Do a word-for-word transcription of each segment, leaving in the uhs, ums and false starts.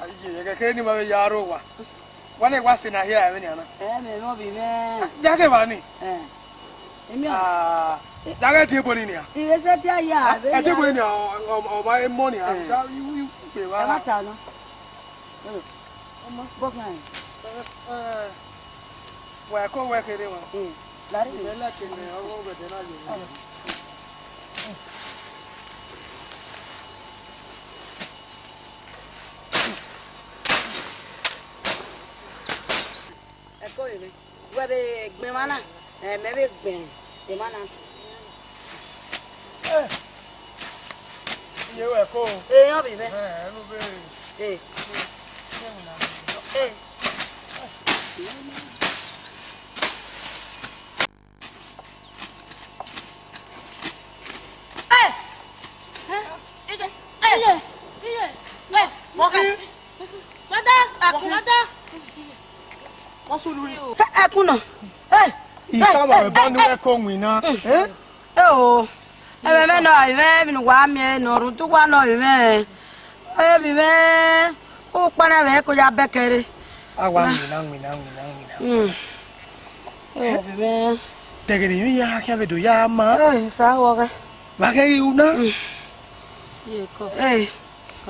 Iye, ẹghẹ kere ne ima vbe ya rre owa. Wa na wa sẹ ne a hia ẹmwẹ nian na. Ẹ, mẹ vbe ovbi mwẹ. Ya ghe evba ni. Ẹ. Emi ọ. Ah, ya ghe die ebo ni nian. I vbe sẹ dia ya, ah, vbe ẹ die ebo ni nian, ọ, ọ, ọ ma emọ nian. Ẹ. Da, i, i, i gbe evba. Ẹ ma ta nọ. Ẹ. Ọmọ. Bọ kan. Ẹ, ẹ. Wa ẹko wẹ kherhe wa. Ẹ. Lare. Ẹ lẹkẹ nẹ, ọ vbe ọghẹdẹ na ye. Ẹ. Ẹko vbe mwẹ. Wẹ vbe gbẹn emwa na, ẹ, mẹ vbe gbẹn emwa na. Ẹ, iye wẹ ẹko. Ẹ, ọ vbe mwẹ. Ẹ, ẹ, nu vbe. Ẹ. Ẹ. Ẹ! Ẹ! Iye! Ẹ! Iye! Iye! Ẹ! Mọki! Mada! Mada! Wọ́n sùn lórí. Ẹ, ẹkún nọ. Ẹ! Ìka wà rẹ̀ bá ní ẹ̀kọ́ wìn náà. Ẹ! Ẹ o! Ẹmwẹ mwẹ nọ, ẹmwẹ emwi ne uwa miẹn nọ, rhunmwuda uwa nọ, ẹmwẹ. Emwi mwẹ, ukpana mwẹ ko ya bẹkẹ rre. A wa winna, winna, winna, winna. Mm. Emwi mwẹ. Dẹghe ne emwi ya khian vbe do ya ma. Eh, sa wọ ghẹ. Wa ghẹ ghi ru na. Mm. Ye kọ. Eh.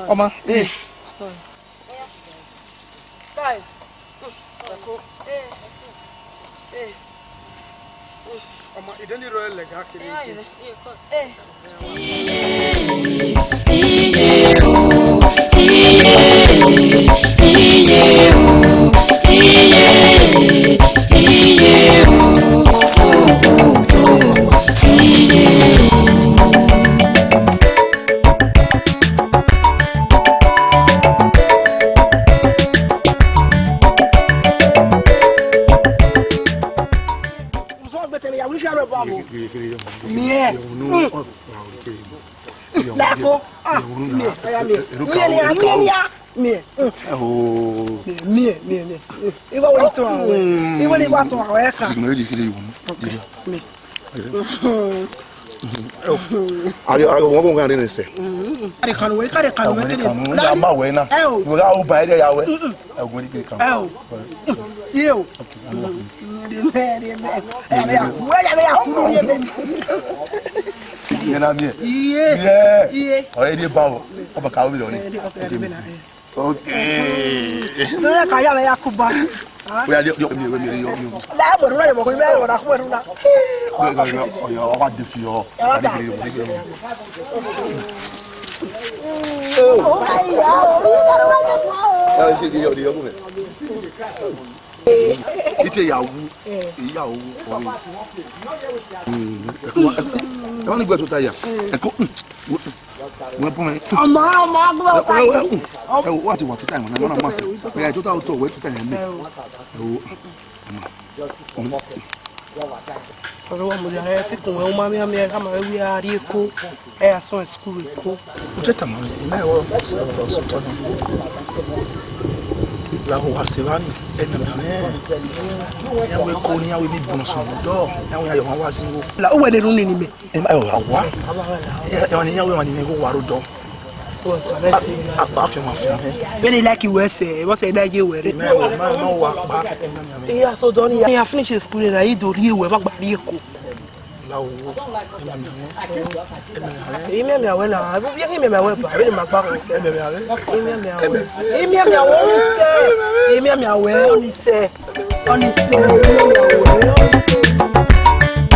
Ọma, eh. Kọ. Five. Ọma, I de ni rrọọ lẹga kere. Miẹn. Lako. Ah, miẹn, aya miẹn. Miẹn nia, miẹn nia. Miẹn. Miẹn, miẹn, miẹn. Iwọ wẹ tọn awẹ. Iwọ ni wa tọn awẹ ka. Miẹn. Ayo, ayo, wọn kò ń rí ẹsẹ̀. Kàdé kanu wẹ̀, kàdé kanu wẹ̀ tẹ́lẹ̀. Kanu, ya ma wẹ̀ náà. Ẹ o. Wọ́n ká ó ba ẹ̀rẹ̀ ya wẹ̀. Ẹ o. Iye o. Ẹ yà bẹ ya kú, ẹ yà bẹ ya kú lórí ẹbẹ mi. Iye na miẹn. Iye. Iye. Ọ̀rẹ́ ilé bá wọ. Ọba kàwé mi lọ ni. Ẹ, ọkẹ rẹ bẹ na, ẹ. Ok. Nọ ya ka ya vbe ya kuba. Oya, yo, yo, mi, mi, yo, yo. La mo runa yo mo ko me runa ku runa. Yo, yo, yo, yo, wa de fi o. Wa de fi o. Ite ya wu, iya wu, ọre. Mm, ẹ wa ni gbẹ tota ya. Ẹ ko, mm, wo, wẹ bọ mẹ. Ọmọ, ọmọ, ọgbọ. Ẹ wo, ẹ wo, ẹ wo, wa ti wa tota ya, na ma se. Ẹ ya tota otọ, wẹ tota ya mẹ. Ẹ wo. Ọmọ. Ọrọ wa mu ya, ẹ ti kun wẹ, uma miẹn miẹn, ka ma vbe wẹ a rrie Eko, ẹ ya sọn school Eko. U te tama mwẹ, I ma rẹn ọre sẹ ọre ọsẹ otọ na. Lahọ wa sẹ evba ni, ẹmwẹ mẹ mwẹ, iran wẹ Eko ne iran wẹ mi bunu sunu dọ, iran wẹ iran ye ọmwa wa zin igho. La, uwẹ ne erhunmwu ni mẹ. Emwa, ẹ, wa. Emwa ni iran wẹ emwa ni mwẹ igho wa rre odọ. A, a, a fian, ma fian mwẹ. Vbene I like wẹ sẹ, vbọ sẹ I like wẹ rre. Mẹ, mẹ, mẹ wa kpa, mẹ, mẹ, mẹ. Iya, so done, iya. Iya finish school na, I do rrie wẹ, ma gba rrie Eko. La wo, emiamia mwẹ. Emiamia mwẹ. Emiamia wẹ na, ebo bi emiamia wẹ ba, vbene ma gba ko sẹ. Emiamia mwẹ. Emiamia wẹ. Emiamia wẹ, ọni sẹ. Emiamia wẹ, ọni sẹ. Ọni sẹ, emiamia wẹ, ọni sẹ.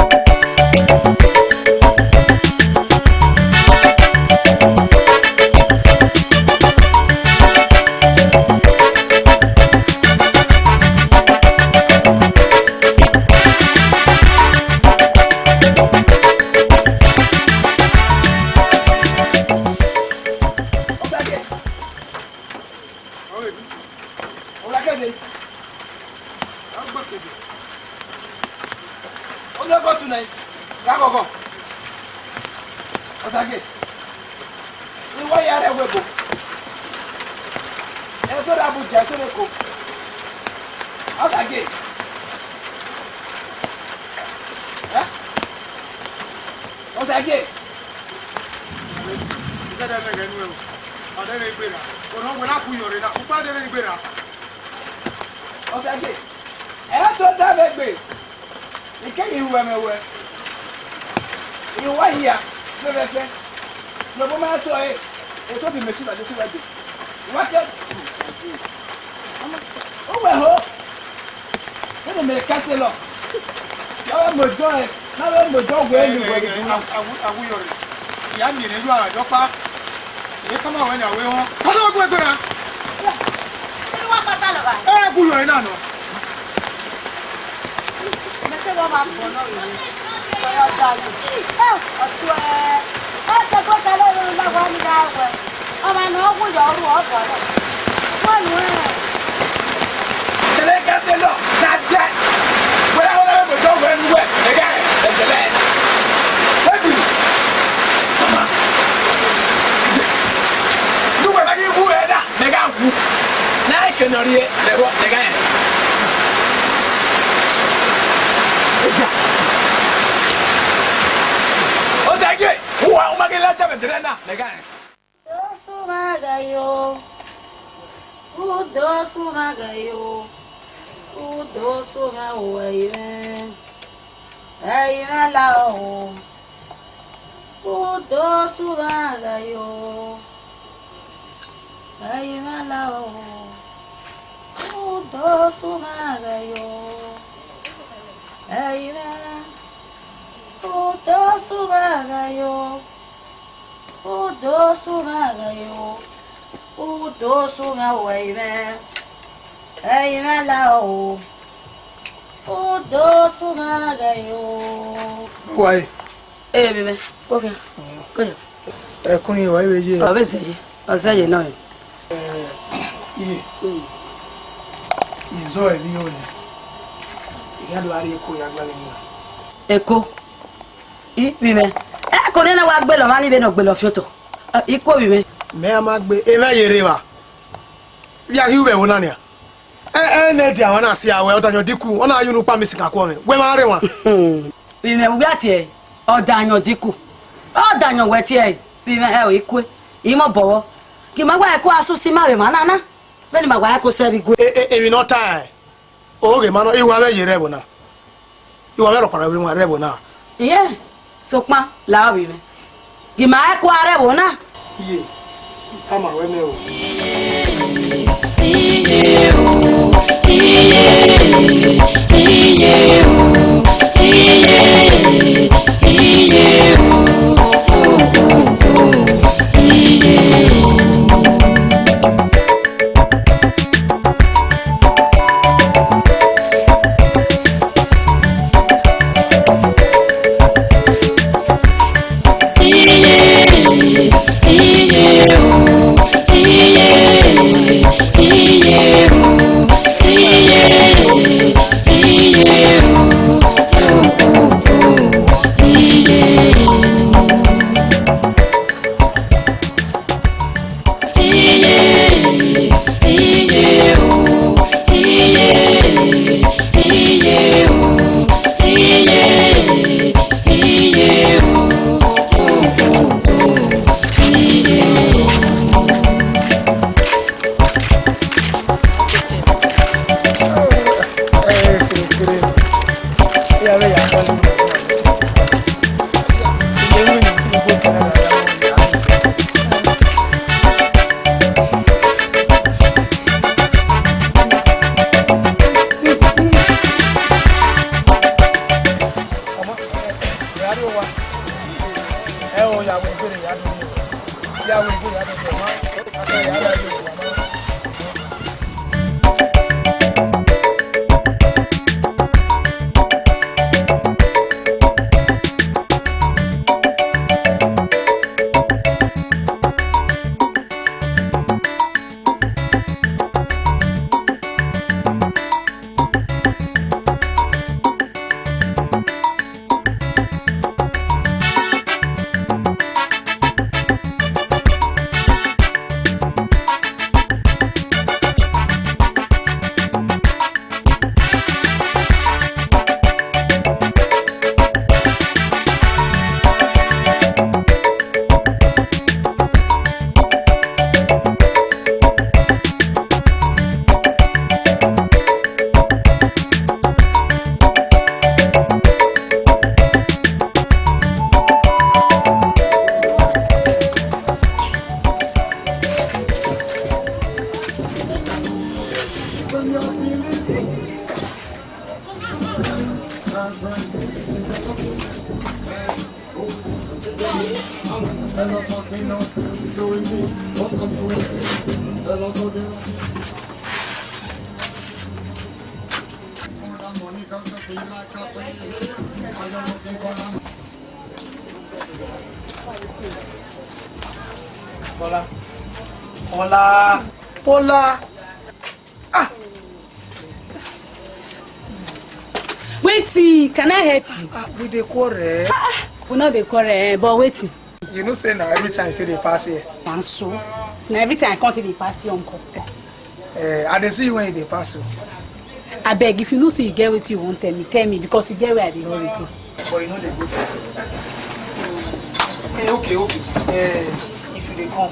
Ọmọ ẹgbẹ tu nẹ, gha ghọghọ. Ọsage, I wa ya rre ẹvbo ebo. Ẹso da bu dia, ẹso da ko. Ọsage. Ẹ? Ọsage. Ẹsẹ da mẹ ghẹ nu ẹvbo. Ọdẹ rre gberra, ọna wẹ na ku yọ rre na, ukpa dẹ rre gberra. Ọsẹse, ẹ to da vbe egbe, I keghi ru ẹmwẹ wẹ, I wa hia vbe ẹfẹ, ne obọ ma sẹ ọre, eso fi mẹ si vbe adesẹ uwẹ dee. Wa ke, uwẹ ho, vbene mẹ ka sẹ lọ, ya vbe mu odọ rẹ, na vbe mu odọ wẹ ni wẹ ni. Awuyọrre, ya miẹn ne yu a dọkpa. Ẹ kama wẹ ne a wẹ họn. Kọdọ gu egbe ra. Ẹ wa kpata lọ ba. Ẹ gu yọ ena nọ. Mẹ te wa ma gbọ nọ rẹ. Ọyọ da ni. Ẹ, ọsuẹ. Ẹ te gbe ta lọ rẹ la wa ni da wẹ. Ọmwa ne ọ wu yọ ru ọ bọ nọ. Wẹ nuẹn. Tẹlẹ ka sẹ lọ, na jẹ. Wẹ la wẹ la wẹ mẹ jọ wẹ nu wẹ. Ẹ gẹ, ẹ tẹlẹ. Ẹ bi. Mama. Nu wẹ ma ghi wu ẹ da. Mẹ gha wu. Na ekene ọ rhie, mẹ vbọ, mẹ gha rẹn. Eja. Osagie, uwa, u ma ghi la tẹmwẹ dẹrẹ na, mẹ gha rẹn. Udosu mwẹ gha yo, udosu mwẹ gha yo, udosu mwẹ o, ẹ i mwẹ, ẹ i mwẹ la o. Udosu mwẹ gha yo, ẹ i mwẹ la o. Udosu mwẹ gha yo, ẹ i mwẹ la. Udosu mwẹ gha yo, udosu mwẹ gha yo, udosu mwẹ o, ẹ i mwẹ, ẹ i mwẹ la o. Udosu mwẹ gha yo. Wa e. Ẹ, vbe mwẹ, kpokhian. Kọyọ. Ẹkun ni wa vbe ye. Ọ vbe zẹ ye. Ọ zẹ ye nọ. Ẹ, iye. Izọ ẹvbi ho nẹ. I gha do gha rrie Eko ya gbalẹ emwi na. Eko? I, vbe mwẹ. Eko nene wa gbele ọmwa ni vbene ọ gbele ọfiotọ. Ẹ, I kuo vbe mwẹ. Mẹ a ma gbe, emwa ye rre evba. Via ghi ru vbe ẹvbo na nian. Ẹ, ẹ, ne dia wa na si a wẹ, ọdayọn dinku, ọ na ye unu kpa mẹ isikakọ mwẹ, wẹ ma rre wan. Vbe mwẹ, uwẹ a tie ẹre, ọdayọn dinku, ọdayọn wẹ tie ẹre, vbe mwẹ, ẹ o, I kue, I mwẹ obọvbọ, gie ima wa ẹko a sẹ usi ima vbe emwa na na, vbene ima wa ẹko sẹ vbe igue. E, e, emwi ne ọ ta ẹre, oghe ma nọ, I wa mwẹ ye rre ẹvbo na. I wa mwẹ rhọkpa rre wan rre ẹvbo na. Iye, sokpan, la vbe mwẹ. Gie ima ẹko a rre ẹvbo na. Iye, I tama ruẹ nẹ o. Bola. Bola. Bola. Ah. Wetin? Can I help you? Ah, we dey quarrel. Ah, ah. We no dey quarrel, eh, but wetin? You know say na every time you dey pass here. Na so. Na every time I come take dey pass here, uncle. Eh, I dey see you when you dey pass o. Abeg, if you know say you get wetin you wan tell me, tell me, because e get where I dey hurry go. But you no dey go far. Eh, okay, okay. Eh, if you dey come,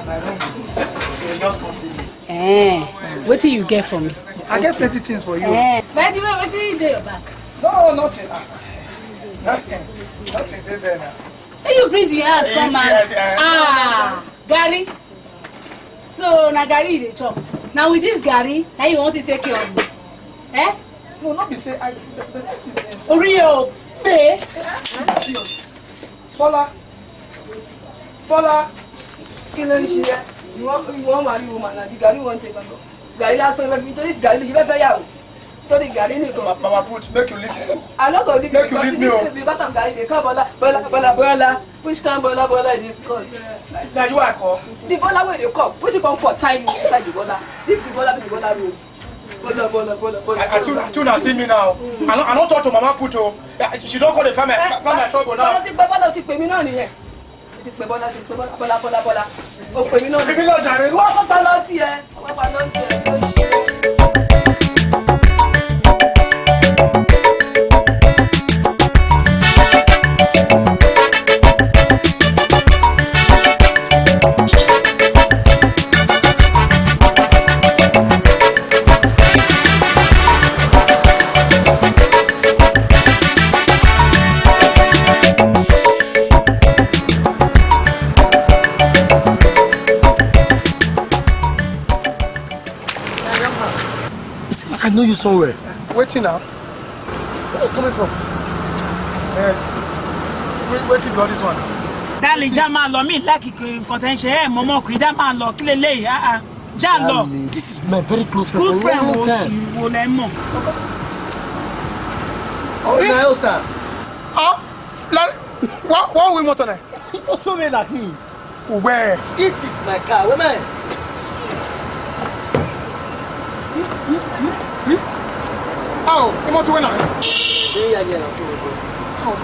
my room is, you just come see me. Eh, wetin you get for me? I get plenty things for you. Eh, by the way, wetin dey your back? No, nothing. Ah, nothing. Nothing dey there now. Hey, you bring the heart come out. Ah, garri. So na garri you dey chop. Na with this garri, na you want to take care of me. Eh? No, no be say I be-, better things dey inside. Orí o pé. Bola. Bola. Kí ló ń ṣe ẹ́? You wan, you wan marry woman na, the garri wan take am. Garri lásán ló fi, nítorí garri ló ṣe fẹ́ fẹ́ yàwó. Torí garri nìkan. Ma-, Mama Put, make you leave me. I no go leave you. Make you leave me o. Because I'm garri, they call Bola, Bola, Bola, Bola. Which kind Bola, Bola you dey call? Na, na you I call. The Bola wey dey call, wetin come concern you inside the Bola? Leave the Bola, leave the Bola room. Bola, Bola, Bola, Bola. I, I too, I too na see me now. I no, I no talk to Mama Put o. Eh, she don come dey find my, find my trouble now. Bola ti pè, Bola ti pè mí náà nìyẹn. Ti pè Bola, ti pè Bola, Bola, Bola, Bola. Ó pè mí náà. Fi mí lọ jàre. Ìwọ kò pa lọ tiẹ̀. Ìwọ pa lọ tiẹ̀. It seems I know you somewhere. Wetin now? Where you coming from? Eh, wait, wetin be all this one? Darling, já máa lọ, mi like nǹkan tẹ́ ń ṣe, ẹ mọ̀ ọmọkùnrin, já máa lọ, kí leléyìí, ah, ah, já lọ. Darling, this is my very close friend for a long time. Good friend wo ṣì wo lẹ mọ̀? Oh, my Osas. Ah, la, wa, wa wi mọ́tò nẹ. Mọ́tò mi na him. Where? This is my car. Where man? How? Imoto wena? Yeah, yeah, yeah, so. How?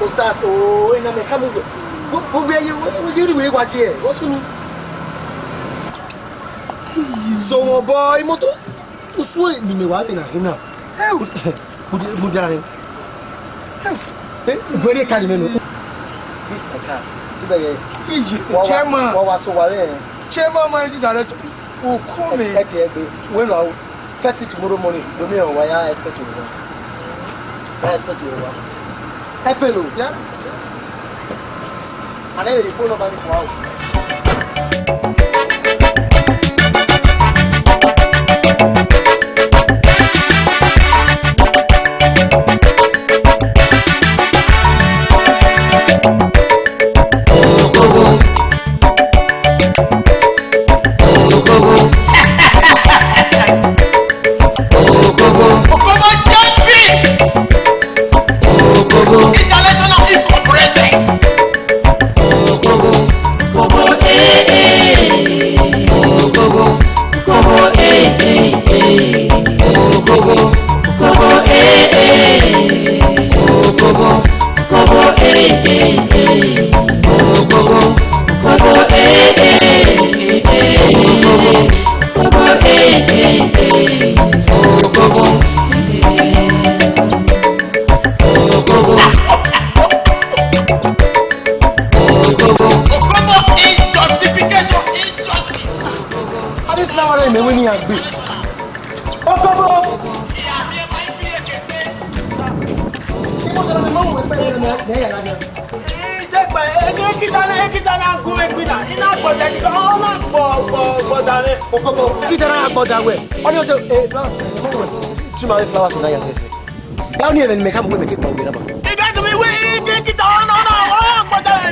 Osas, oh, ina me kamu. Wo, wo, where you, where you, where you watch here? What's new? So, boy, imoto. Usu ni me wa na hina. Hey, mudia, mudia. Hey, where can you know? This my car. Do that. Iye, wa, wa, chairman. Wa, wa, so wa, eh. Chairman, managing director. Oh, come in. Ẹ ti ẹ gbé. When I first thing tomorrow morning, do me on why I expect you. I expect you. Ẹ fẹ́ lọ. Yeah. And then the phone number for out. Okobo. Okobo. Okobo. Okobo jumping. Okobo. International Incorporated. Okobo. Okobo, eh, eh. Okobo. Okobo, eh, eh, eh. Okobo. Okobo, eh, eh. Okobo. Okobo, eh, eh, eh. Okobo. Okobo, eh, eh, eh. Okobo. Okobo, eh, eh, eh. Okobo. Okobo. Okobo. Okobo, injustification, injustice. Abi flower na ime wini agbe. Okobo. Imo dara na mo we pe na na ya na. Ijegbe, eke kita na, eke kita na gu me gbina. Ina gbọdọ kita, ọ na gbọ, gbọ, gbọdọ rẹ. Okobo, kita na gbọdọ wẹ. Ọni o se, eh, flowers, mo we. Three my flowers na ya fẹfẹ. Ya ni even make am we make it pa we na ba. Ega to mi we, eke kita, ọ na, ọ na, ọ na gbọdọ rẹ.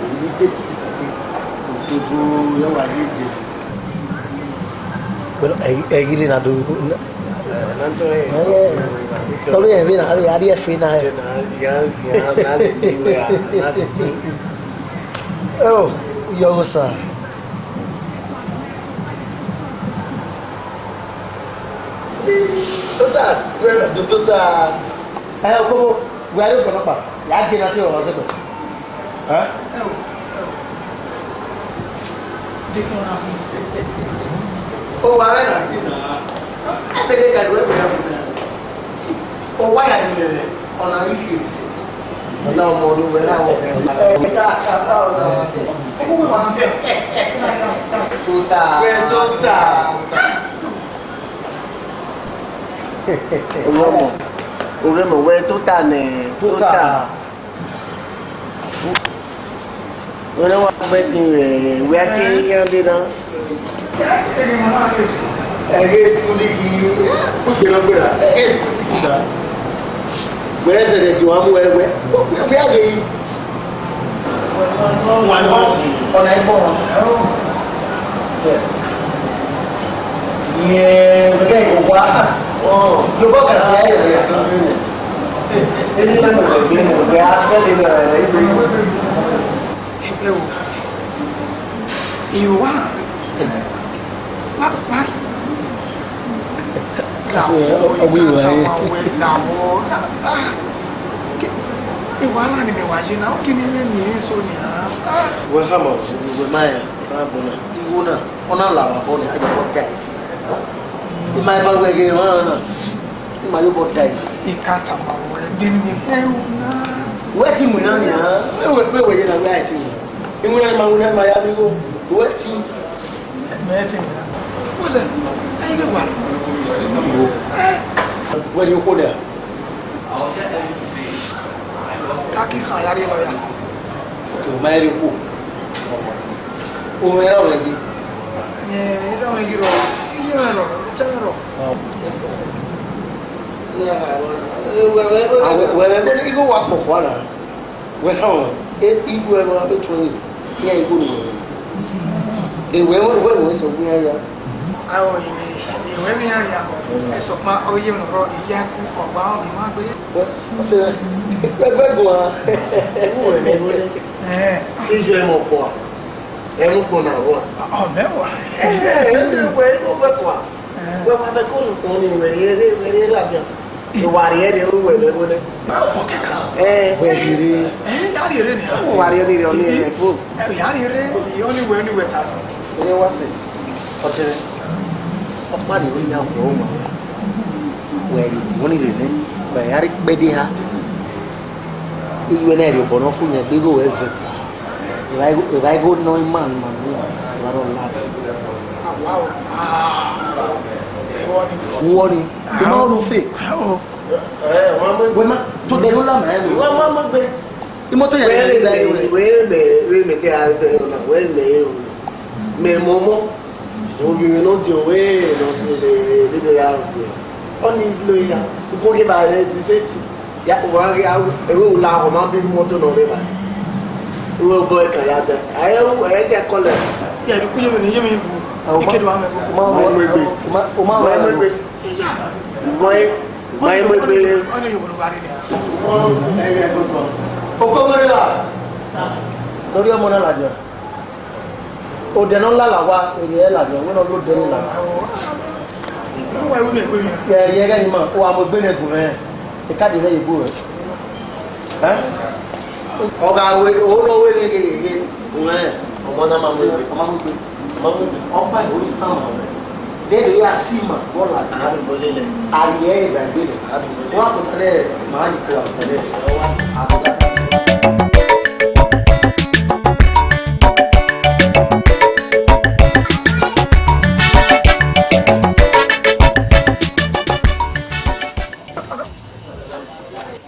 Ẹ, ẹ ghi rre na do. Ọ vbe rẹn vbe na, a vbe a rhie ẹfe na. Ẹ o, yọ gho sa. Osas, wẹ na do tota. Ẹ, Okobo, wẹ a rre obọ nọkpa, ya gie na te ọmwa zẹgbẹ. Ẹ? Ẹ o, ẹ o. Dikọn na. O wa rẹ na ghi na. Ẹ bẹghe ka wẹ wẹ ya mu na. O wa ya ni mẹ, ọ na ghi kherhe sẹ. Ọna ọmọ ne uwẹ na wọ. Tota. Wẹ tota. Ọmọ, ọmọ, wẹ tota nẹ. Tota. Tota. Wẹ ne wa gbẹtin wẹ, wẹ a ke yan de na. Ẹghẹ skul ki, ugbẹn na gbera, ẹghẹ skul ki na. Wẹ zẹdẹ do amu wẹ, wẹ, wẹ a ghe yi. Ọna ibọ. Yẹ, wẹ gẹ ko wa. Yo bọ ka si aye ya. Eni na mo gbe mo gbe a fẹ le na na ibe. Ẹ o. Iyo wa. Wa, wa. Kasi, ọ, ọ, wi wa ye. Ewa na ni mẹ wa ye na, ọ kini mẹ ni rin so nia. Wẹ khama, wẹ ma ya, ma gbona. Igho na, ọ na la vbe abọ nia, a ya obọ da ẹre. I ma evaluate ghe emwa na, I ma ya obọ da ẹre. I ka tama wẹ, de ni mẹ hẹ u na. Wẹ ti winna nia, wẹ, wẹ, wẹ, wẹ ye na, wẹ a i ti winna. I winna ni ma winna, ma ya vbe igho, wẹ ti. Mẹ te winna. What's that? Ẹ i ghe gualọ. Ẹ? Wẹ rhie okhuo nia. Ka ki san ya rhie lawyer. Ok, u ma rhie okhuo. U mwẹ erha ruẹ yi? Ẹ, erha mwẹ yi rrọọ, iye mwẹ rrọọ, icha mwẹ rrọọ. A, wẹ, wẹ, wẹ, igho wa kpọkua na. Wẹ họn, e, iye ruẹ rrọọ avbe tuẹ ni, iran igho ni wẹ. De wẹ, wẹ, wẹ, wẹ sẹ gu iran ya. Aro yi. Ẹwẹ vbe iran ya, ẹsọkpa ọghe ye ne ọ rrọọ, I ya ku ọgba ọghe ma gbe. Ọse, ẹgbẹ guan. Ẹwu ẹmwẹ ẹwu nẹ. Ẹn. Iye ẹmwẹ ọkpọ, ẹmwẹ ọkpọ na wa. Ọ mẹ wa. Ẹhẹn, ẹmwẹ wẹ, ẹmwẹ wẹ kua. Ẹn. Wẹ wa vbe ẹko rhie ukpọn nii, wẹ rhie rre, wẹ rhie ladian. Wẹ wa rhie rre, wẹ vbe ẹwu nẹ. Ọkpọ kẹkan. Ẹn. Wẹ rhie rre. Ẹn, ya rhie rre nia. Wẹ wa rhie rre, ọ ni ẹmwẹ ẹko. Ẹn, ya rhie rre, ọ ni wẹ, ọ ni wẹ ta sẹ. Ẹ wa sẹ. Ọtẹn mwẹ, ọkpa ni wẹ ya fo ma wẹ. Wẹ rhie ukpọn nii rre nẹ, wẹ ya rhie kpẹdẹ ha. Iye wẹ na rhie obọ ne ọ fu yan egbe igho wẹ vẹ. Evba igho, evba igho nọ ima, ima ni, evba rọ la. Awa o. Ah. Ẹwọ ni. Uwọ ni. Ima ọnu fe. Aho. Wẹ ma, to dẹ ne u la ma ẹn. Wa ma ma gbe. Imoto ya Wẹ ni mẹ, ba ẹre wẹ. Wẹ mẹ, wẹ mẹ te a bẹ ọna, wẹ mẹ o. Mẹ mọmọ. Ovbi mwẹ ne ọ die ove ne ọ si vbe, vbe do ya vbe. Ọni lo ya. Uko ke ba re bi se ti. Ya ko wa ya, e we la ko ma bi moto nọ rre ba. Uwe obọ ẹkan ya da. A ẹ ru, ẹ te kọlẹ. Ya ri ku ye me, ye me wu. Ike do ame. Ma mu egbe. Ma, ma mu egbe. Iya. Bọe, bọe mu egbe. Ọni yo bolo ba re ni. Okogore la. Lórí ọmọ náà làjọ. Odẹ nọ lala wa, èrè ẹ ladian, wẹ nọ lo odẹ ni ladian. Uwa ru mẹ egbe mẹ. Yẹ, yẹ ghẹ ni ma, wa mu egbe nẹ gun mwẹ. Ekadi rẹ ye egbe rẹ. Ẹ? Ọ gha wẹ, o nọ wẹ ne gheghe gun mwẹ. Ọmọ na ma mu egbe. Ọ ma mu egbe. Ọ ma mu egbe. Ọ kpa egbe, ọ ni kpa ma mwẹ. Dede ya si ma, wọ ladian. A do mo lele. A ri ẹ ba egbe nẹ. A do mo lele. Wa kota nẹ, ma ni ko a kota nẹ. Ọ wa si. A so da.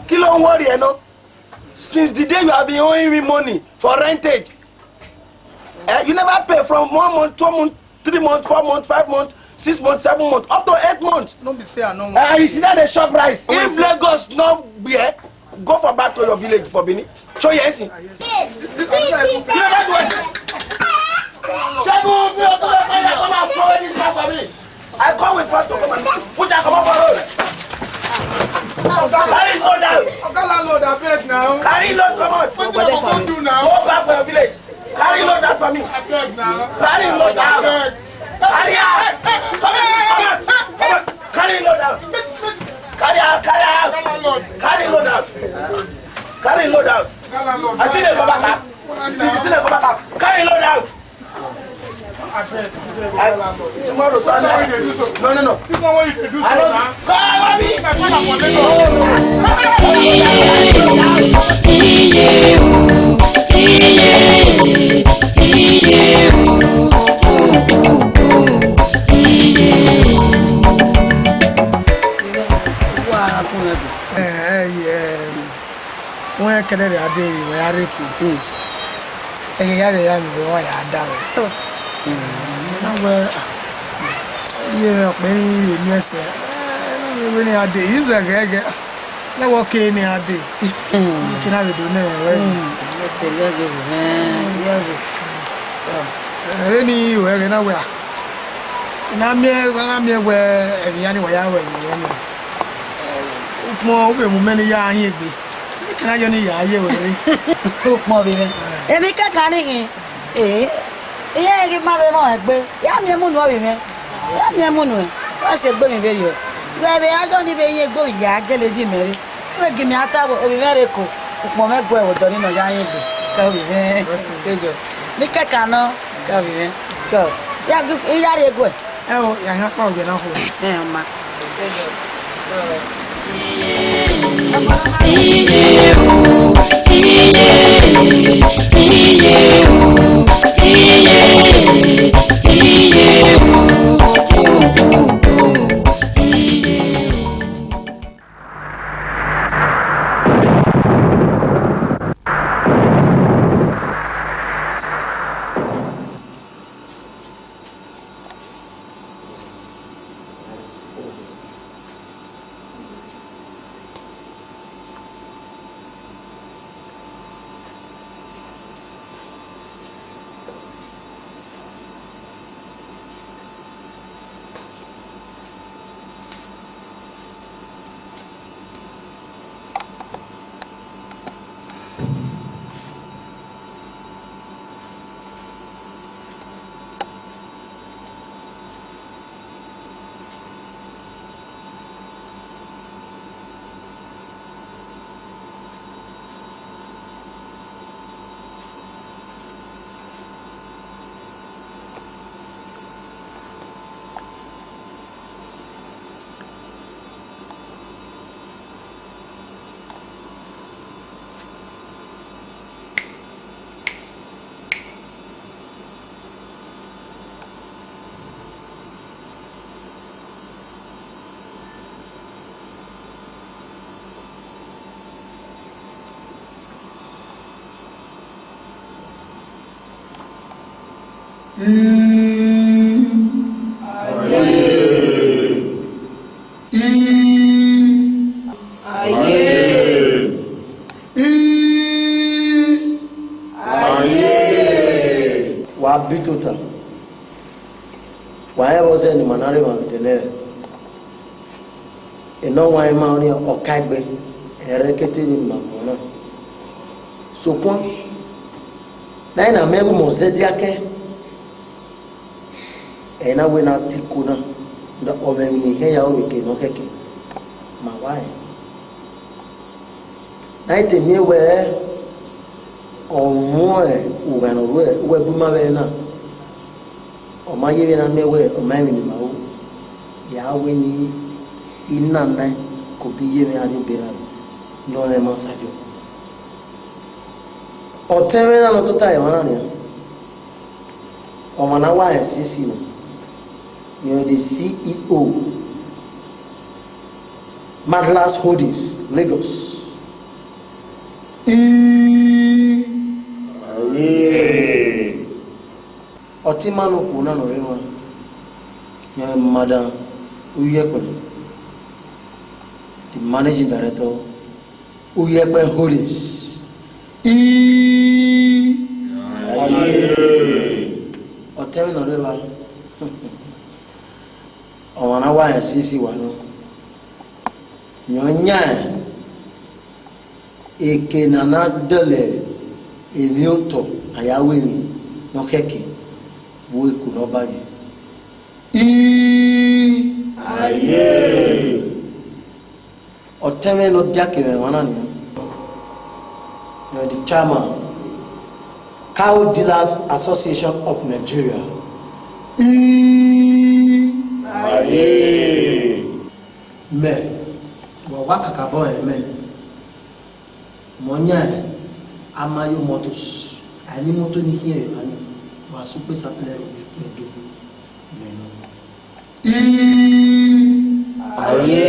Kí ló ń worry ẹ ná? Since the day you have been owing me money for rentage, eh, you never pay from one month, two months, three months, four months, five months, six months, seven months, up to eight months. No be say I no want. Eh, you see that they shop rice. If Lagos no be here, go for back to your village for Benin. Show you anything. You never do anything. Segun, fi o to the fire, come and throw this stuff for me. I come with force to come and push her comot for road. Carry load down. Oga landlord, abeg now. Carry load comot. Wetin I go come do now? Go back for your village. Carry load out for me. Abeg now. Carry load out. Abeg. Carry out. Come out. Come out. Come out. Carry load out. Carry out. Carry out. Oga landlord. Carry load out. Carry load out. Oga landlord. I still dey come back, sir. You still dey come back, sir. Carry load out. Abeg, abeg, oga landlord. Tomorrow, Sunday. Wetin you dey do so? No, no, no. This one wey you dey do so na. Cover me. My father for Lagos. Eh, eh, yeah. Wẹ kẹdẹrriọ a de vbe wẹ ya rre eko. Ẹghẹ ya ghẹ ya vbe wẹ wa ya da wẹ. Na wẹ, iye mwẹ ọkpẹn ni vbe miẹn sẹ. Na wẹ vbene a de, izẹ ghẹghẹ. Na wẹ ọke ne a de. Ọke na vbe do nẹ wẹ. Ẹsẹ vbe ọjọ vbe, vbe ọjọ. Ẹre ni wẹ ghẹ na wẹ a. Na miẹn, na miẹn wẹ ẹmwẹ iran ni wa ya wẹ ẹmwẹ wẹ nọ. Ukpọn, u vbe mu mẹ ne I ya hin egbe. Eke na yọ ne I ya ye wẹ rre. Ukpọn vbe mwẹ. Emwi kẹkan ni khin. Eh, iran ghi ma vbe mwẹ egbe. Ya miẹn mu nuẹn vbe mwẹ. Ya miẹn mu nuẹn. Wa sẹ egbe mwẹ vberriọ. Wẹ vbe a dọ ni vbe hin egbe ovbi ya gele ji mẹ rre. Vbe gi mẹ a ta wẹ ovbi mwẹ rre eko. Ukpọn mwẹ guẹ vbe ọdọ ni nọ ya hin egbe. Ke ovbi mwẹ. Kejọ. Ni kẹkan nọ. Ke ovbi mwẹ. Ke. Ya gi, I ya rrie guẹ. Ẹ o, ya hian kpa ogie na khuo. Ẹ, ọ ma. Aye. I. Aye. I. Aye. Wa bi tota. Wa rẹn vbe ọ zẹ ne ima na rre emwa vbe ẹdẹ nẹ. Enọ wan ima ọnii ọkaegbe, ẹrẹkete vbe ima guan na. Sokpan, ne a i na miẹn vbe imẹ ọ zẹdẹ akẹ, ẹ i na wẹ ne a ta iko na, ọ mwẹ emwi ne I khian ya ru vbe eke ne ọ khẹke, ma wa rẹn. Ne a i te miẹn wẹẹ, ọ muẹn ugha ne ọ rre uwẹ bu ima vbe ẹre na, ọ ma ye vbene a miẹn wẹẹ ọ ma emwi ne ima ru, ya wẹ ne I na nẹ, ke obọ iye mwẹ gha rrie obọ erha ne ọ rẹn ma Osagiobọ. Ọtẹn mwẹ na ne ọ tota emwa na nian, ọmwa ne a wa rẹn C C na, irẹn the C E O, Madlas Holdings, Lagos. I. Aye. Ọtẹn ima ne okhuo na ne ọ rre emwa, irẹn Madam Uyekpe, the managing director, Uyekpe Holdings. I. Aye. Ọtẹn mwẹ ne ọ rre evba, ọmwa ne a wa rẹn C C wa nọ, irẹn ọ yan eke ne a na dọlọ emwi otọ ne a ya ru emwi ne ọ khẹke vbe eko ne ọ ba ye. I. Aye. Ọtẹn mwẹ ne ọ dia kevbe emwa na nian, the chairman, Cow Dealers Association of Nigeria. I. Aye. Mẹ, wa wa kakabọ rẹn mẹ, mẹ ọ yan Amayo Motors, a i miẹn imoto ni khian emwa ni, wa sẹ ukpesa Pele Road, Ẹdo, mẹ nọ. I. Aye.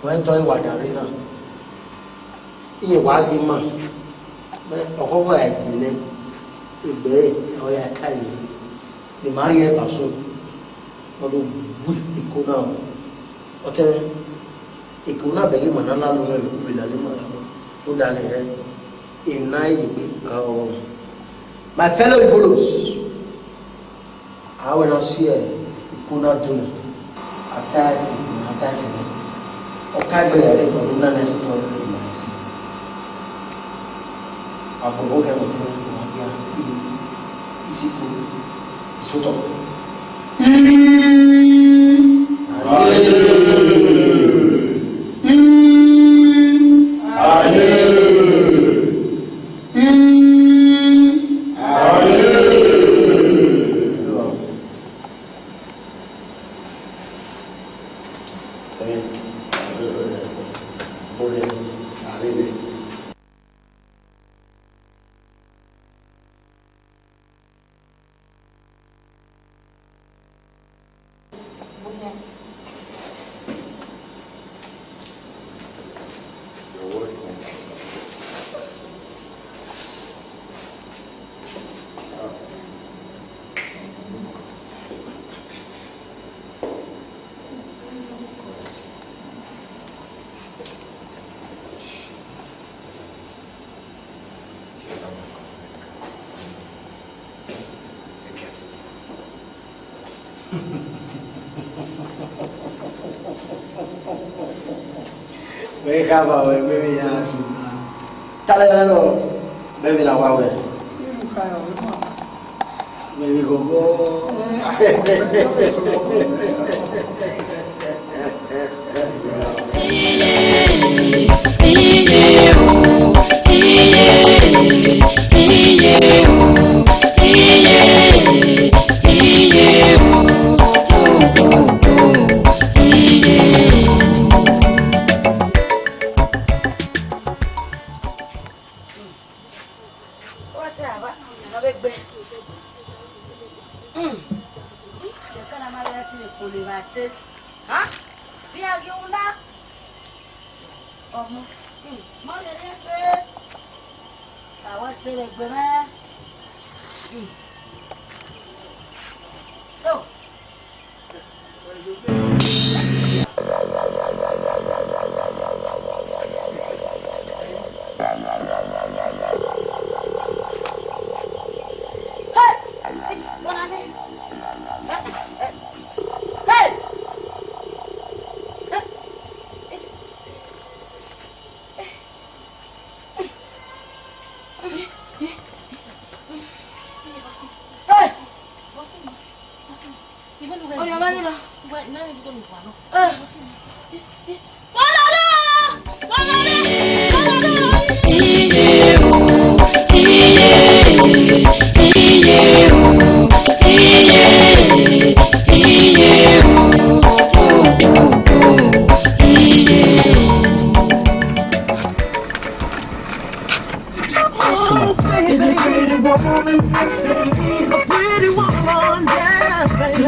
Wẹ tọ wa da rre na, irẹn wa ghi ma, mẹ ọkhọkhọ ra egbe nẹ, egbe ẹre ọ ya ka ẹre, ne ima rhie ẹre ba sunu, ọ do gu iko na, ọtẹn mwẹ, iko na bẹghe ima na lalo mwẹ vbe lalọ ima lalo, rhunmwuda ghẹ, ena ye egbe, ọ, my fellow Ibolos, a wẹ ne a si iko na do na, a ta ẹse, a ta ẹse na. Ọkaegbe ya rre, ọ do na nẹ sotọ ima ẹse. Agbọbọ kẹ mọtẹ wa dia isiko isotọ. Wẹ khama wẹ, mẹ vbe ya duma. Talẹ mwẹ nọ, mẹ vbe na wa wẹ. Iru ka ya wẹ ma. Mẹ vbe ghọghọ. Ọ wa sẹ aba, ọ vbe gbe. Hmm. Ẹkan na ma vbe ẹtin ekpo ne evba sẹ. Ha? Vbe a ghi wu na? Ọmọ. Hmm. Ma rhie rhie gbe. A wa sẹ vbe egbe mwẹ. Hmm. Oya, vale, no. Eh. Walala! Walala! Walala! Iye o, iye, iye o, iye, iye o, o, o, o, iye. Come on. Is a pretty woman, a pretty woman, yeah, baby.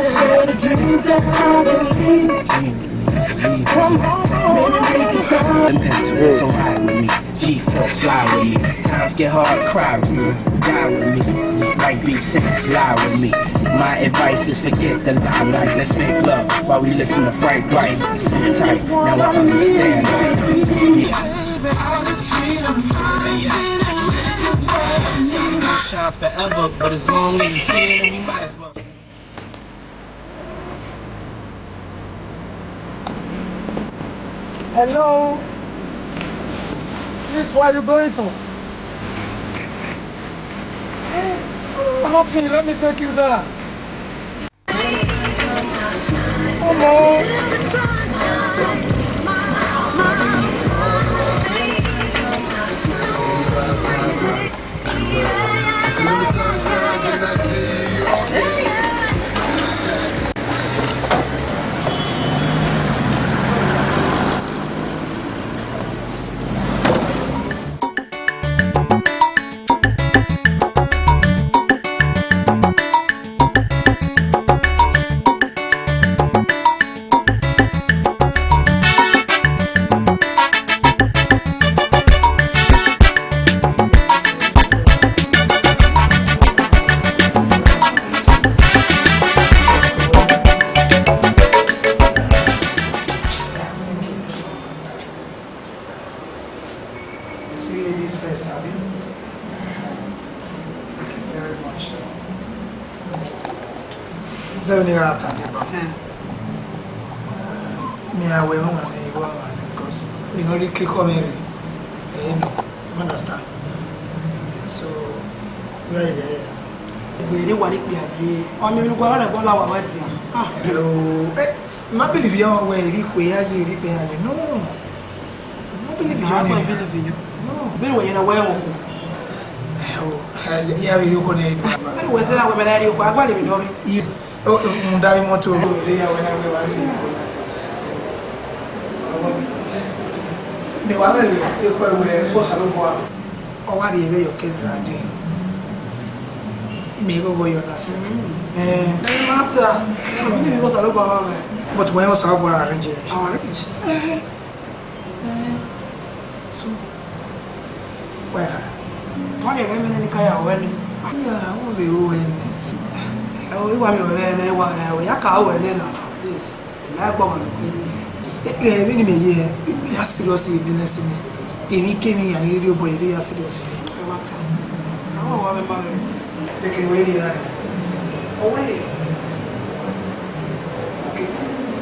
Dreams that I believe. Dreams. Them pencils so high with me. G four fly with me. Times get hard, cry with me. Die with me. White beach saints fly with me. My advice is forget the limelight. Let's make love while we listen to Frank White. It's so tight. Now I understand. Yeah. Shine forever, but as long as you see it, you might as well. Hello? Please, where are you going to? Come on, please, let me take you there. Come on. See ladies first, abi? Thank you very much. Zẹ vbene I gha ta deba. Hmm. Me a wẹ ọmwa nẹ, I wẹ ọmwa nẹ, because I no really click on me, eh, no, you understand? So, very, very. Wẹ ne wa ni kpia ye, ọ ni mi gua rẹ bọla wa wa dia. Ah. Hello, eh, ma believe you, wẹ ri kue ya ye, ri kpe ya ye. No. I don't believe you. I don't believe you. No. Believe you na wẹ o. Eh, o, eh, ya vbe rhie oko nẹ. Believe wẹ sẹ na wẹ mẹ na rhie oko, a gualọ emwi ne ọ rre. I, o, o, mu da vbe imọto. Ọ vbe ya wẹ na wẹ wa rhie oko na. Ọghọ mi. Mẹ wa mwẹ vbe ekhọe wẹ Osanobua. Ọ wa rhie vbe yọ kẹ ra dee. Imẹ i ghọghọ yọ na sẹ. Mm. Eh. Ẹ ma ta. Ẹ ma ta. But wẹ Osanobua arrange. Arrange. Eh. Eh, so, wẹ kha? Ọ rhie ẹghẹ mẹ nene ka ya ruẹ nẹ. Iya, ọ vbe ru ẹre nẹ. Ẹ, ọ, I wa miẹn ruẹ nẹ, I wa, ẹ, ya ka ruẹ nẹ na, please. I na gbọ ọmwa nọ khin. Ẹ, ẹ, vbene mẹ ye, vbene mẹ ya serious ye business mẹ. Emwi kemwi ya ni rhie obọ, I ya serious ye. Ẹ wa ta. Sa wa wa vbe ma vbe. Eke wẹ rhie na. Ọ wẹ. Okay.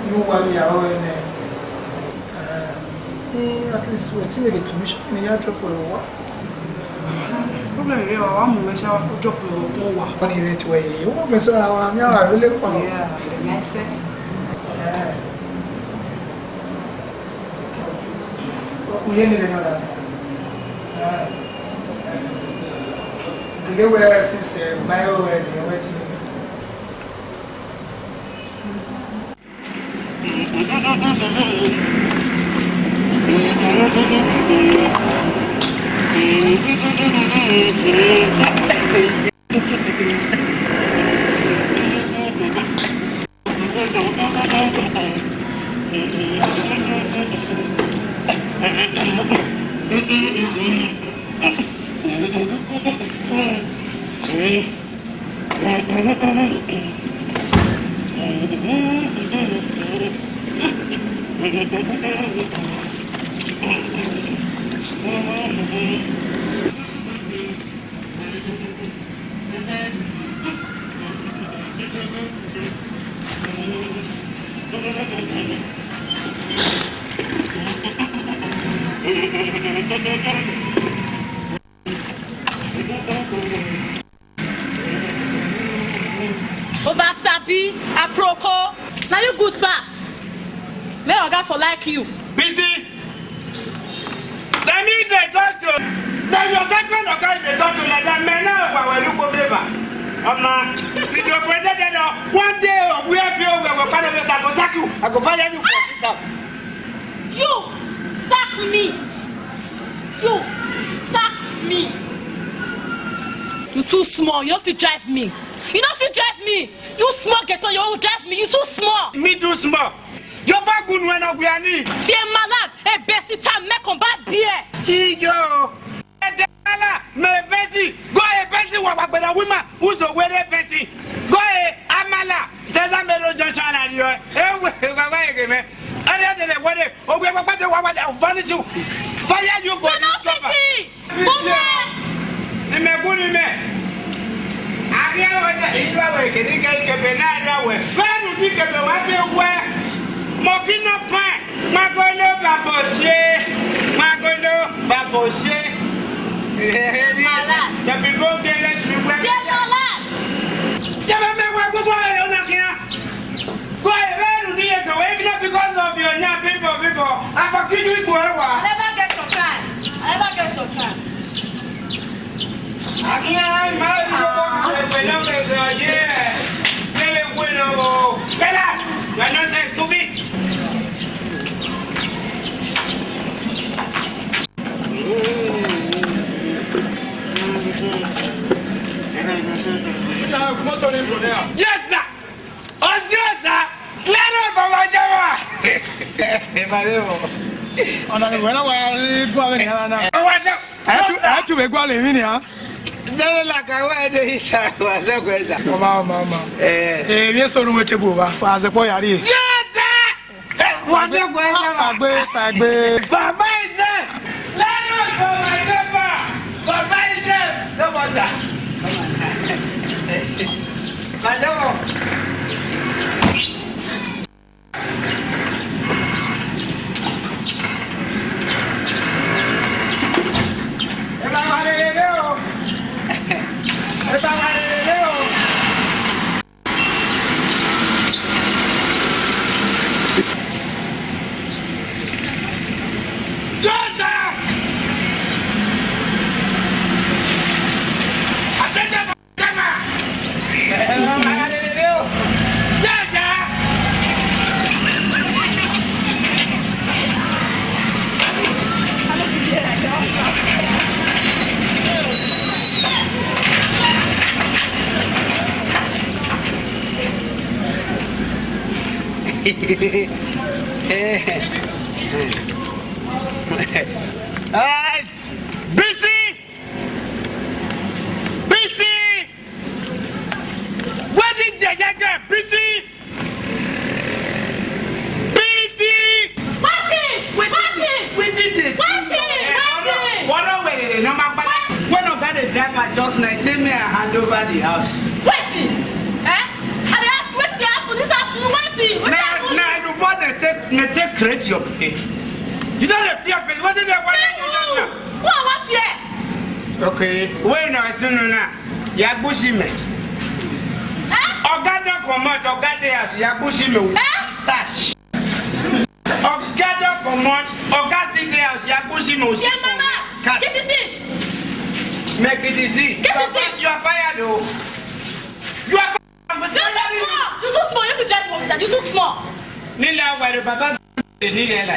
You wa ya ruẹ nẹ. Eh, at least we ti wẹ the permission, ne ya drop wẹ vbe owa. Problem rẹ, wa mu mwẹ sha drop wẹ vbe owa. Wọ́n ní ìrètí wẹ̀ yìí, wọ́n gbé sọ àwọn àmì àwọn àrólé kan. Yeah, the mindset. Eh. Okùn yẹn nílẹ̀ náà láti. Eh. Ìdílé wẹ̀ since, eh, my own, eh, the wedding. Oba Sabi, Aproko, good pass. Make oga for like you. Bisi, na me dey talk to. Na your second oga you dey talk to like that. Me na wa wa look over. Ọmọ, you dey operate there now. One day, we have you, we will find a place. I go sack you. I go fire you for this house. You sack me. You sack me. You too small. You no fit drive me. You no fit drive me. You small ghetto, you wan drive me. You too small. Me too small. Your back good when I wear ni. Tie malad, e besi ta me kon ba beer. Iyo. Edala, me besi. Go e besi wa wa gbera wima. Uzo were besi. Go e amala. Teza me lo junction na yo. E we wa wa ege me. Are de de were. O we wa wa wa wa vanish you. Fire you for this suffer. Mumẹ! Imẹ gu ne imẹ. Arria wẹ ne I do wẹ kene ikẹkẹbẹ ne a ya wẹ. Vbene u di ikẹbẹ wa te wẹ. Mọki nọ fan. Magolo babose. Magolo babose. Mala. The people dey let me wẹ. Dear Lord. Yẹ bẹ mẹ wẹ gbogbo ẹrẹ ọna khian. Go away, where do you go? If not because of your name, people, people, I forgive you, go away. I never get your time. I never get your time. I can't, my people, people, people, people, yeah. Let me win, oh. Get out. You are not saying stupid. Yes, sir. Ọziọsa, lẹrẹ baba jẹwa. Ọna ni wẹ na wa gua vbe nian na. Wa dẹ. Ẹ tu, ẹ tu vbe gua le emwi nian. Zẹrẹ la ka wa de isa, wa dẹ gua isa. Ọma, ọma, ọma. Eh. Eh, vbe eso ru wẹ table ba. Wa zẹ kpọ ya rrie. Jọta! Eh, wa dẹ gua isa. Tagbe, tagbe. Baba isa. Lẹrẹ baba jẹwa. Baba isa. Come on, sir. Come on, sir. Madam. Ẹ bá wa rere o. Ẹ bá wa rere o. Joseph! Hey, Bisi! Bisi! Wetin dey yarn, Bisi? Bisi! Wetin? Wetin? Wetin dey do? Wetin? Wetin? Wọ́n lọ wẹ̀rẹ̀ rẹ̀ náà máa gbá. When oga dey drive am just now, say me I hand over the house. Wetin? Eh? I dey ask wetin dey happen this afternoon. Wetin? Wetin happen? Na, na, the boy dey say, dey take create your pain. You no dey fear pain. Wetin dey worry you just now? Who I wan fear? Okay, wey una sunu na, ya gbusi mẹ. Eh? Oga don comot, oga dey house, ya gbusi mẹ with starch. Oga don comot, oga still dey house, ya gbusi mẹ with. Ye mama, K T C. Make it easy. K T C. You are fired o. You are fired. You too small. You too small. You too small. Nila wẹrẹ baba nila la.